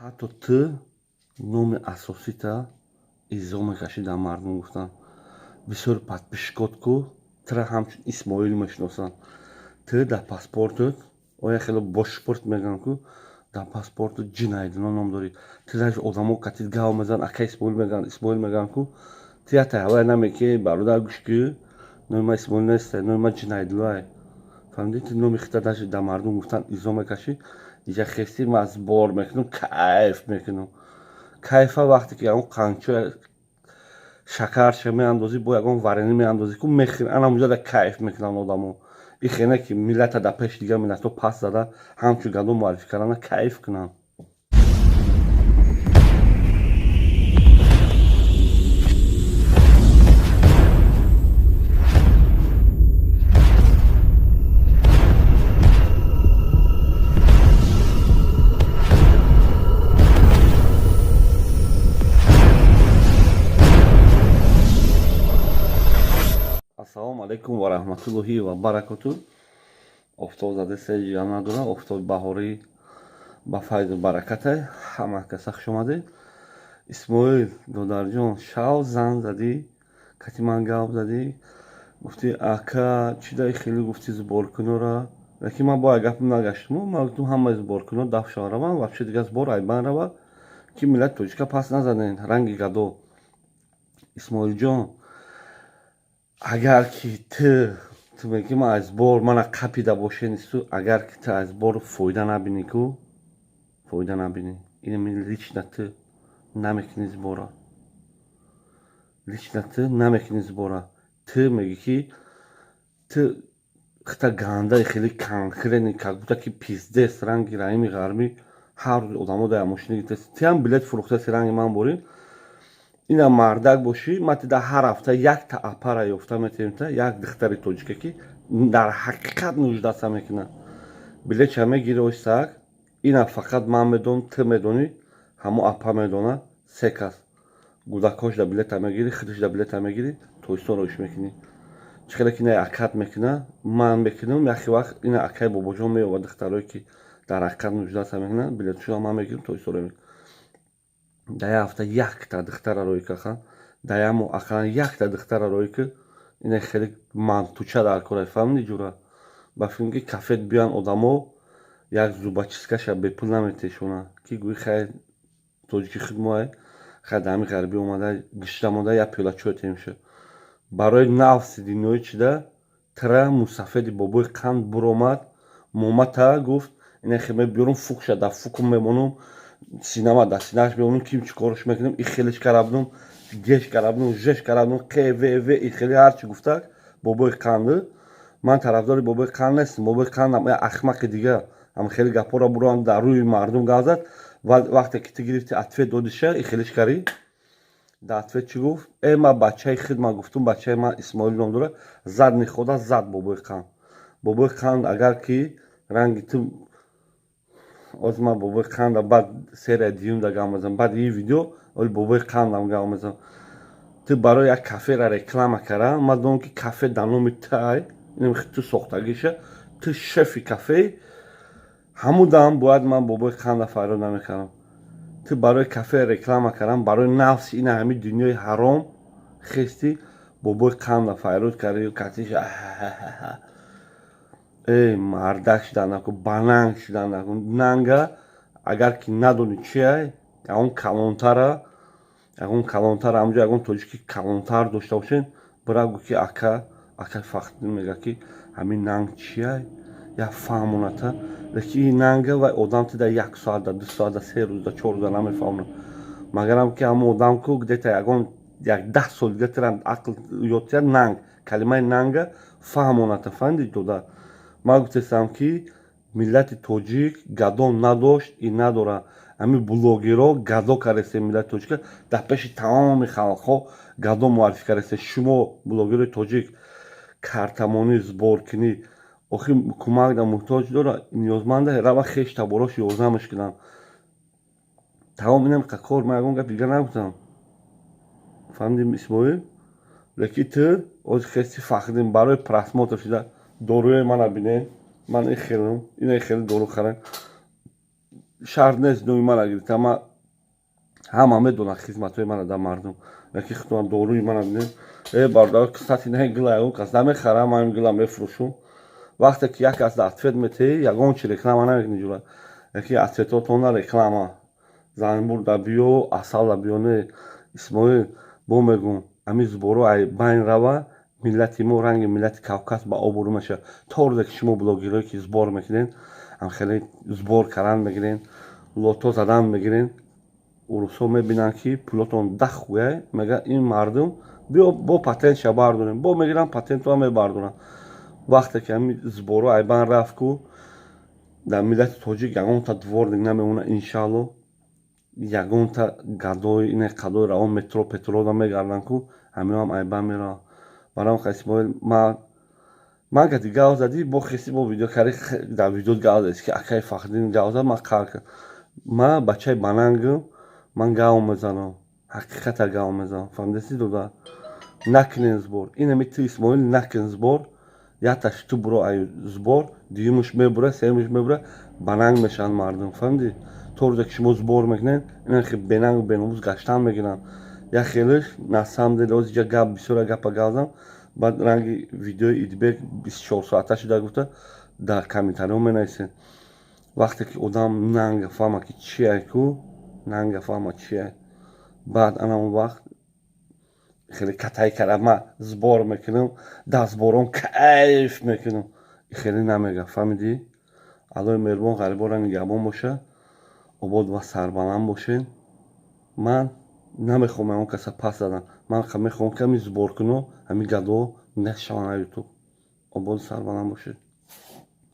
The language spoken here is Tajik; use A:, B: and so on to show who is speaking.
A: Ҳатто ту номи асосита изо мекашӣ дар мардум гуфтан. Бисёр подписчикот ку тура ҳамчун Исмоил мешиносанд. Ту дар паспортат оя хеле бошпорт мегӯянд ку, дар паспортат Ҷинайдино ном дорӣ. Ту даже одамо катит гав мезананд, ака Исмоил мегӯянд, Исмоил мегӯянд ку. Ту як ҳавая намекӣ, бародар, гӯш ки, номи ман Исмоил нест, номи ман Ҷинайдилоай. Фаҳмидӣ? Ту номи худта даже дар мардум гуфтан изо мекашӣ. Иҷа хести, ман сбор мекунам, кайф мекунам. Кайфа вақте ки ягон қанчо шакарша меандозӣ, бо ягон варенье меандозӣ ку, мехӯри, ана ҳамунҷо да кайф мекунанд одамо. И хеле ки миллата дар пеши дигар миллатҳо паст зада, ҳамчун гадо муаррифӣ кардана кайф кунанд. Ассалому алайкум ва раҳматуллоҳи ва баракоту. Офтоб задасе, ҷам надора, офтоби баҳорӣ ба файзу баракате. Ҳама каса хуш омадед. Исмоил додарҷон, шав зан задӣ, кати ман гап задӣ, гуфтӣ, ака, чӣ дай хеле гуфтӣ сборкунора. Лекин ман бояд гапам нагаштуму, ман гуфтум, ҳамаи сборкуно даф шава раванд, вообще дигар сбор айбан рава, ки миллати тоҷика пас назанед ранги гадо. Исмоилҷон, агар ки ту мегӣ, ман аз сбор мана қапида бошенисту, агар ки ту аз сбор фоида набинӣ ку, фоида набинӣ, ин лично ту намекунӣ сбора, лично ту намекунӣ сбора. Ту мегӣ, ки ту хита гандаи хеле конкретный, как будто ки пиздец, ранги Раҳими Ғарбӣ, ҳар рӯз одамо дар мошина гирифтаси, тиам билет фурӯхтаси ранги ман борӣ. Ина мардак бошӣ, ман тида ҳар ҳафта якта апара ёфта метавонта, як духтари тоҷика, ки дар ҳақиқат нуждаться мекунад, билетша мегири ойсак. Ина фақат ман медонам, ту медонӣ, ҳамо апа медонад, се кас. Гудакҳошда билета мегирӣ, худашда билета мегирӣ, Тоҷикистон роиш мекунӣ. Чӣ хеле ки ина акат мекуна, ман мекунам. Яхе вақт ина акаи Бобоҷон меёбад духтарое, ки дар ҳақиқат нуждаться мекунанд, билетшона ман мегирам, Тоҷикистон роӣ мекунам. Дар як ҳафта якта духтара роӣ кахан, дар як моҳ ақаллан якта духтара роӣ ки. Ина хеле мантуча дар кора, фаҳмиди, ҷура? Ба фикрам, ки кафет биёян одамо, як зубочисткаша бепул наметешонад, ки гӯи, хайр, тоҷики худ моай, хайр, дар ҳами ғарбӣ омада гишта монда, як пиёла чой темша. Барои нафси диноӣ чида тра мусафеди бобои қанд буромад, момата гуфт, ина хел мебиёрум, фукша дар фукум мемонум, синама дар синааш мемонум, ким чӣ корш мекунем, и хелеш карабдум, геш карабдум, жеш карабдум, қ в в и хеле ҳарчи гуфтак бобои қанды. Ман тарафдори бобои қанд нестам, бобои қандам ахмақи дига ҳам хеле гапҳоро бурам дар рӯи мардум гап зад. Вақте ки ту гирифти, ответ додиша, и хелеш карӣ. Дар ответ чӣ гуфт? Э, ман бачаи худ, ман гуфтум, бачаи ман Исмоил ном дорад. Зад нихода зад бобои қанд. Бобои қанд, агар ки ранги ту оз, ман бобои қанда баъд серияи дуюмда гап мезанам, баъд ин видео оли бобои қандам гап мезанам. Ту барои як кафера реклама кара, ман донам, ки кафе дар номи тай, ту сохтагиша, ту шефи кафе. Ҳамун дам бояд ман бобои қанда фарёд намекардам. Ту барои кафе реклама кардам, барои нафси ина ҳамин дунёи ҳаром хести, бобои қанда фарёд карди катиш. Э, мардак шидан накун, бананг шидан накун. Нанга агар ки надонӣ чиай, ягон калонтара, ягон калонтара, ҳамҷо ягон тоҷики калонтар дошта бошен, бира гӯ, ки ака, ака Фахриддин мега, ки ҳамин нанг чиай, як фаҳмоната. Лекин ин нанга вай одам тида як соата, 2 соата, 3 рӯза, 4 рӯза намефаҳмонад, магарам ки ҳамон одам ку где-то ягон як 10 сол дига тира ақл ёд тия, нанг, калимаи нанга фаҳмоната. Фаҳмиди, дода? Ман гуфтестам, ки миллати тоҷик гадо надошт и надорад. Ҳамин блогерҳо гадо кардастед, миллати тоҷика дар пеши тамоми халқҳо гадо муаррифӣ кардастед. Шумо блогерои тоҷик картамонӣ, сборкунӣ, охир кӯмак да муҳтоҷ дора, ниёзманда, рава хеш таборош ёрдамаш кунам. Тамом, инам кор, ман ягон гап дигар нагуфтам. Фаҳмидим, Исмоил? Лекин ту ози хести, Фахриддин, барои просмотр шуда доруи мана бинед, ман ин хелам, ина хеле дору харам. Шарт нест номи мара гирифта. Ма ҳама медонад хизматҳои мара дар мардум, яки худтон доруи мара бинед. Э, бародар, кстати, не, гила ягон кас намехарам, ман гила мефурӯшум. Вақте ки як кас ответ метеҳӣ, ягон чи реклама намекунӣ, ҷура яки ответотона реклама, занбур да биё, асал да биё. Не, Исмоил, бо мегӯм, ҳамин сборо ай байн рава, миллати мо ранги миллати Кавказ ба обрӯ мешавад. То рӯзе ки шумо блогерое ки сбор мекунед, хеле сбор кардан мегирен, лото задан мегирен, урусҳо мебинанд, ки пулотон дахуя, мега ин мардум биё бо патентша бардорем, бо мегиранд, патентро мебардоранд. Вақте ки ҳамин сборо айбан рафт ку, дар миллати тоҷик ягонта дворник намемонад, иншаалло. Ягонта гадои ине қадои равон метро петрода мегарданд ку, ҳамиҳоам айбан мераванд. Барам Исмоил, ман кати гав задӣ, бо хеси, бо видео кари, дар видео гав задӣ, ки акаи Фахриддин гав зад, ман қар кард. Ман бачаи банангам, ман гав мезанам, ҳақиқата гав мезанам, фаҳмидаси, дода? Накунен сбор. Инами ту, Исмоил, накун сбор. Якташ ту буро ай сбор, дуюмаш мебура, сеюмаш мебура, бананг мешаванд мардум, фаҳмидӣ? То рӯзе ки шумо сбор мекунед, ина бенангу беномус гаштан мегиранд. Як хелеш, на самом деле, оз иҷа гап бисёра, гапа гавзам, баъд ранги видеои Идбек 24 соата шуда гуфта, дар комментариҳо менависед. Вақте ки одам нанга фаҳма, ки чиай ку, нанга фаҳма чиай, баъд ана он вақт хеле катай кара, ма сбор мекунам, дар сбором кайф мекунам, хеле намега, фаҳмидӣ? Аллои меҳрубон ғарибора нигаҳбон боша, обод ва сарбаланд бошед. Ман намехоҳам он каса пас задан, ман мехоҳам, ки ҳамин сборкуно, ҳамин гадо нашаванд. Ютуб ободу сарбаланд бошед.